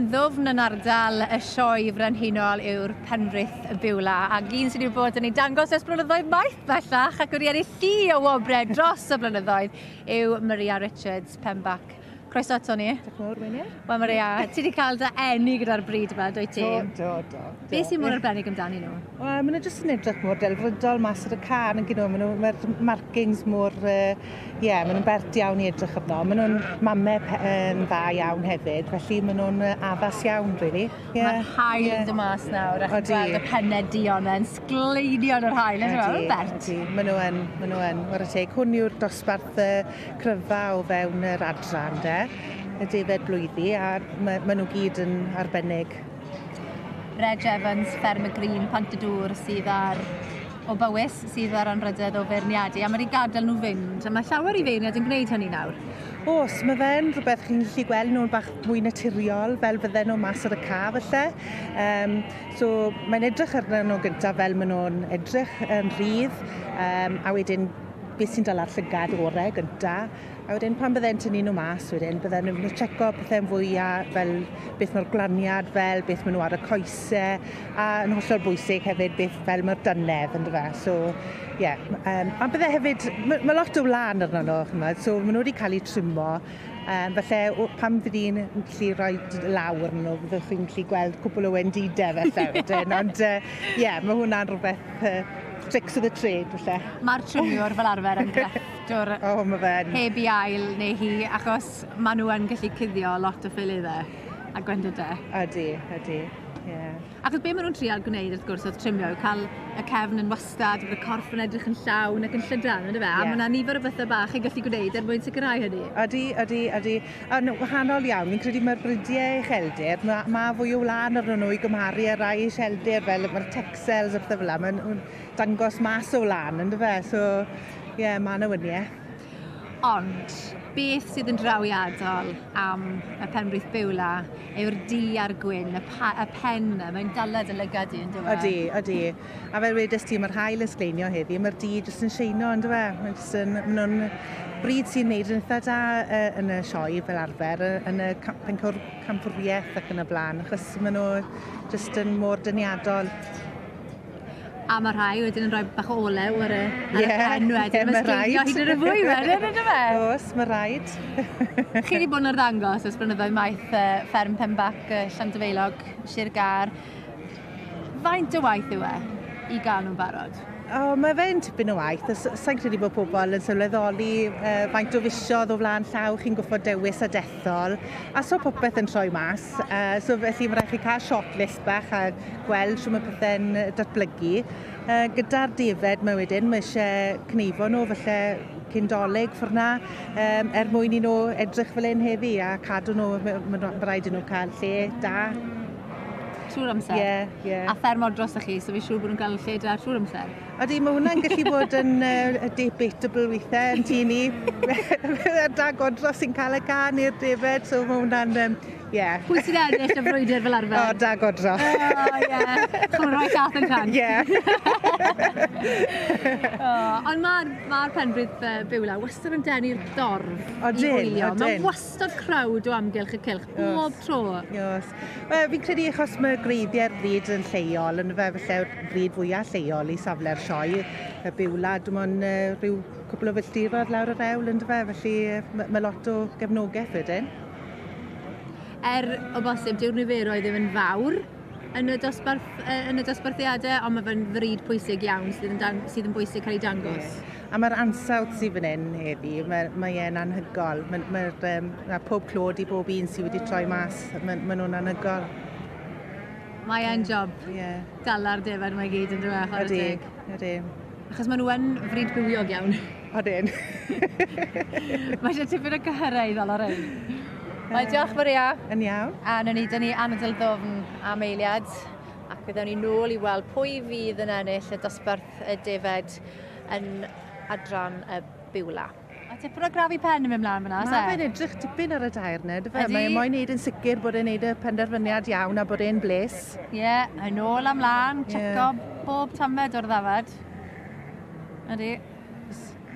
Un ddwfn yn ardal y Sioe Frenhinol yw'r Penfrith Biwla, ac un sydd wedi bod yn ei dangos ers blynyddoedd maith bellach ac wedi ennill llu o wobrau dros y blynyddoedd yw Maria Richards, Penbac. Croeso ato ni. Diolch yn fawr, Meinir. Wel, Maria, ti wedi cael dy eni gyda'r bryd yma, dwyt ti? Do, do, do. do. Beth sy'n mor arbennig amdani nhw? Wel, maen nhw jyst yn edrych mor delfrydol mas ar y car yn gyda nhw. Mae'r markings mor, ie, yeah, maen nhw'n bert iawn i edrych arno. Maen nhw'n mamau yn dda iawn hefyd, felly maen nhw'n addas iawn, really. Yeah. Mae'r haul yn dod mas nawr ac yn gweld y pennau duon yn sgleinio yn yr haul. Ydy, maen bert. Ydy, maen nhw yn, maen nhw yn. Whare teg, hwn yw'r dosbarth cryfa o fewn yr adran, de, y defed blwyddi, a maen ma nhw gyd yn arbennig. Reg Evans, Fferm y Green, Pant y Dŵr, sydd ar o Bowys, sydd ar anrhydedd o feirniadu, a mae wedi gadael nhw fynd, a mae llawer i feirniad yn gwneud hynny nawr. Oes, mae fe'n rhywbeth chi'n gallu gweld nhw'n bach mwy naturiol, fel fydden nhw mas ar y ca falle. Um, so mae'n edrych arnyn nhw gyntaf fel maen nhw'n edrych yn rhydd, um, a wedyn beth sy'n dala'r llygad orau gynta. A wedyn pan bydde'n tynnu nhw mas wedyn, bydden nhw'n checo pethau'n fwy a fel beth mae'r glaniad fel, beth maen nhw ar y coesau, a yn hollol bwysig hefyd beth fel mae'r dynedd yn dyfe. So, ie. Yeah. A bydde hefyd, mae ma lot o wlân arno nhw, chymod, so maen nhw wedi cael eu trimo. Falle pan fydd i'n gallu rhoi law arno nhw, fyddwch chi'n gallu gweld cwpl o wendidau felly wedyn. Ond ie, uh, yeah, mae hwnna'n rhywbeth uh, tricks of the trade, falle. Mae'r trimiwr fel arfer yn grefftwr oh, ma fe'n. Heb i ail neu hi, achos maen nhw yn gallu cuddio lot o ffilyddau a gwendidau. Ydy, ydy. Yeah. Achos be maen nhw'n trial gwneud wrth gwrs wrth trimio yw cael y cefn yn wastad, bod y corff yn edrych yn llawn ac yn llydan, yndyfe? Yeah. A mae yna nifer o bethau bach yn gallu gwneud er mwyn sicrhau hynny. Ydy, ydy, ydy. Yn wahanol iawn, fi'n credu mae'r bridiau ucheldir, mae ma fwy o wlân arnyn nhw i gymharu â rai ucheldir, fel mae'r texels a pethau fel 'na, maen nhw'n dangos mas o wlân, yndyfe? So, ie, yeah, mae yna wyniaeth. Ond, beth sydd yn drawiadol am y Penbrith Biwla yw'r du a'r gwyn, y, pa, y pen yna, mae'n dala dy lygad di, yndyw e? Ydy, ydy. A fel wedes ti, mae'r haul yn sgleinio heddi, mae'r du jyst yn sheino, yndyw e? Mae'n jyst yn, maen nhw'n bryd sy'n neud yn eitha da uh, yn y sioe fel arfer, yn y pencampwriaeth ac yn y blaen, achos maen nhw jyst yn mor dyniadol. A mae rhai wedyn yn rhoi bach o olew ar y, ar yeah, y pen wedyn. Yeah, mae rhaid. Hyd yn y fwy wedyn, yndyfe? Oes, mae rhaid. Chi wedi bod yn arddangos ers blynyddoedd maith uh, fferm Penbac, uh, Llandyfeilog, Sir Gâr. Faint o waith yw e i gael nhw'n barod? O, mae fe'n tipyn o waith. Sa'n credu bod pobl yn sylweddoli uh, faint o fisoedd o flaen llaw chi'n gwybod dewis a dethol. A so popeth yn troi mas. Uh, so felly mae rhaid chi cael shortlist bach a gweld shwt mae pethau'n datblygu. Uh, gyda'r defed mae wedyn, mae eisiau cneifo nhw falle cyn Dolig ffordd na, um, er mwyn i nhw edrych fel un heddi a cadw nhw, mae'n ma rhaid i nhw cael lle da. Trwy'r amser. Ie, yeah, ie. Yeah. A fferm odros â chi, so fi'n siŵr bod nhw'n cael lle da trwy'r amser. Ydy, mae hwnna'n gallu bod yn uh, debatable weithiau yn tŷ ni. Da godro sy'n cael y gan i'r defed, so mae hwnna'n, um, yeah. Pwy sy'n ennill y frwydr fel arfer? O, da godro. O, ie. Chwarae rhoi cath yn can. Ie. Ond mae'r ma Penbrith uh, Biwla wastad yn denu'r dorf Odyn, i wylio. Mae wastad crowd o amgylch y cylch, bob tro. Oes. Wel, fi'n credu achos mae gwreiddiau'r bryd yn lleol, yn fe, felly'r bryd fwyaf lleol i safle'r sioe, y Biwla, dim ond uh, rhyw cwpl o filltiroedd lawr yr hewl, yn fe, felly mae ma lot o gefnogaeth wedyn. Er o bosib, dyw'r niferoedd ddim yn fawr yn y, dosbarth, yn y dosbarthiadau, ond mae fe'n fryd pwysig iawn sydd yn, dang, sydd yn bwysig cael ei dangos. Yeah. A mae'r ansawdd sydd fan hyn heddi, mae, mae e'n anhygol. Mae, mae, um, mae pob clod i bob un sydd wedi troi mas, mae, mae nhw'n anhygol. Mae e'n job. Yeah. Dala'r defaid mae gyd yn dweud, chwarae teg. Ydy. Achos maen nhw yn fryd bywiog iawn. Odyn. Mae eisiau tipyn o cyhyrau i ddal ar ein. Wel, diolch Maria. Yn iawn. A nawn ni dynnu anadl ddwfn am eiliad ac fe ddawn ni nôl i weld pwy fydd yn ennill y dosbarth y defed yn adran y Biwla. A tipyn o grafu pen yn mynd mlaen fyna, oes e? Mae fe'n edrych tipyn ar y dair 'na, yndyfe? Mae e moyn neud yn sicr bod e'n neud y penderfyniad iawn a bod e'n bles. Ie, yeah, yn ôl a mlaen, checo yeah. bob tamed o'r ddafad. Ydy.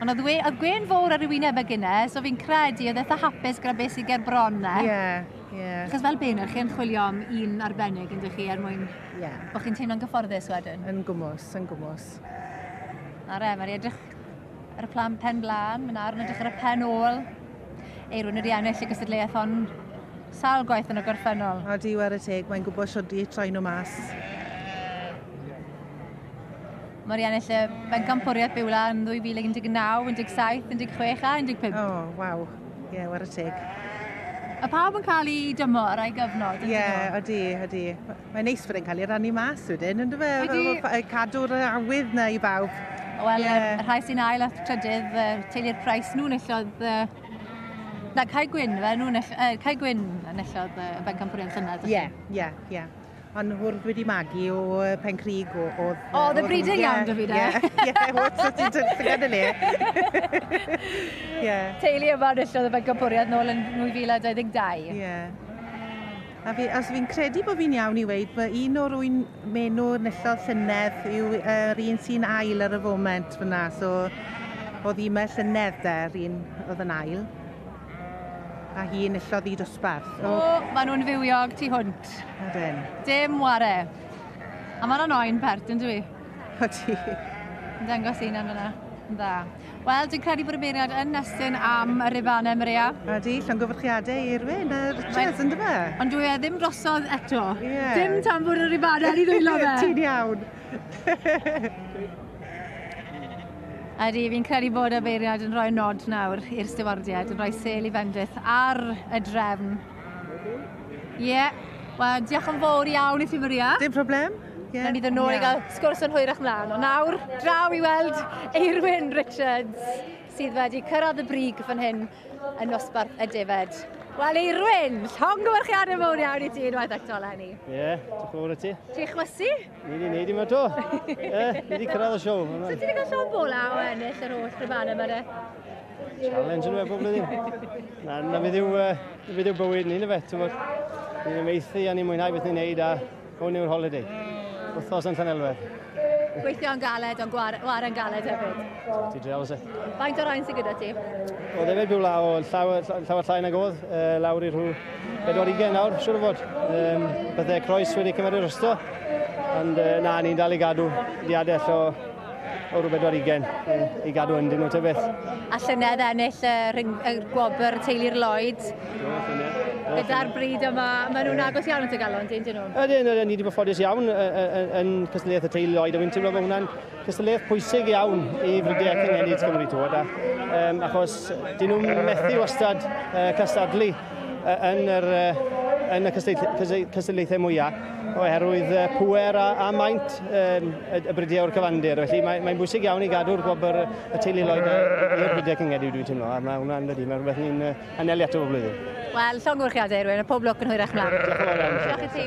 Ond oedd, we, oedd gwen fawr ar ei wyneb ag yna, so fi'n credu oedd eitha hapus gyda beth sydd ger bron e. Ie. Yeah. Yeah. Achos fel beirniad, chi'n chwilio am un arbennig yn chi er mwyn bod chi'n teimlo'n gyfforddus wedyn. Yn gwmws, yn gwmws. Nawr e, mae'n edrych ar y plan pen blaen, mae'n nawr yn edrych ar y pen ôl. Eirwyn wedi ennill y gystadleuaeth hon sawl gwaith yn y gorffennol. Odi, ware teg, mae'n gwybod siwt i troi nhw mas. Mae wedi ennill y bencampwriaeth Biwla yn 2019, 17, 16 a 15. O, oh, waw. Ie, yeah, ware teg. A pawb yn cael ei dymor a'i gyfnod, Ie, yeah, odi, odi. Mae'n neis fod e'n cael ei rannu mas wedyn, ynddo fe? Ydi. Cadw'r awydd na i bawb. Wel, yeah. Y rhai sy'n ail a trydydd, teulu'r Price, nhw enillodd... Na, Cae Gwyn, fe, nhw ennill, Cae Gwyn enillodd y bencampwriaeth llynedd. Ie, ie, ie. Ond hwrdd wedi magu o Pencrig o... O, oedd y breeding iawn 'da fi de. Ie, ie, oedd, so ti'n llygad y le. Ie. Teulu yma enillodd y bencampwriaeth nôl yn 2022. Ie. A fi, os fi'n credu bod fi'n iawn i weud, bod un o'r ŵyn menw enillodd llynedd yw yr un sy'n ail ar y foment fyna. So, oedd hi me llynedd de, yr un oedd yn ail. A hi enillodd i dosbarth. O, maen nhw'n fywiog tu hwnt. Ydyn. Dim ware. A maen nhw'n oen pert, yn dwi? Odi. Yn dangos un yn fyna. Yn dda. Wel, dwi'n credu bod y beirniad yn estyn am y ribannau, Maria. Odi, llongyfarchiadau i Erwin a Richards, ynddo fe? Ond dwi e ddim drosodd eto. Ie. Dim tan bod y ribannau yn ei ddwylo fe. Ti'n iawn. Ydy, fi'n credu bod y beirniad yn rhoi nod nawr i'r stiwardiaid, yn rhoi sêl i fendith ar y drefn. Ie, yeah. Wel, diolch yn fawr iawn i ti, Maria. Dim problem. Yeah. Nawn ni ddod nôl i gael sgwrs yn hwyrach mlaen. Ond nawr, draw i weld Eirwyn Richards, sydd wedi cyrraedd y brig fan hyn yn nosbarth y defed. Wel, Eirwyn, llongyfarchiadau mawr iawn i ti unwaith eto eleni. Ie, yeah, diolch yn fawr i ti. Ti'n chwysu? Ni wedi neud i ma to. Ie, ni wedi cyrraedd y siow. So ti wedi cael llond bola o ennill yr holl rhybannau yma de? Challenge yn bob blwyddyn. Na, na fydd yw bywyd ni, na fe, ti'n bod. Ni'n ymeithi a ni'n mwynhau beth ni'n neud a hwn yw'r holiday. Wythnos yn Llanelwedd. Gweithio'n galed, ond ware'n galed hefyd. Ti dreol, se. Faint o rain sydd gyda ti? O, ddefed byw law, llawer, llawer llai nag oedd, lawr i rhyw 40 nawr, siŵr o fod. Bydde croes wedi cymryd i'r ysto, ond na, ni'n dal i gadw diadell o rhyw 40 i gadw yndyn nhw, te beth. A llynedd ennill y gwobr teulu'r Lloyd. Do, llynedd. Gyda'r bryd yma, maen nhw'n agos iawn at y galon, dyn nhw? Ydyn, ydyn, ni wedi bod ffodus iawn yn cystadleuaeth y teulu Lloyd, a wy'n teimlo bod hwnna'n cystadleuaeth pwysig iawn i fridiau cynhenid Cymru tywod, achos dyn nhw'n methu wastad cystadlu yn y cystadlaethau mwyaf oherwydd pŵer a maint y bridiau o'r cyfandir. Felly mae'n bwysig iawn i gadw'r gwobr y teulu Lloyd i'r bridiau cynhenid, dwi'n teimlo, a mae hwnna'n dydi, mae'n rhywbeth ni'n anelu ato bob blwyddyn. Wel, llongyfarchiadau Erwin, a pob lwc yn hwyrach mlaen. Diolch yn fawr iawn. Diolch i ti.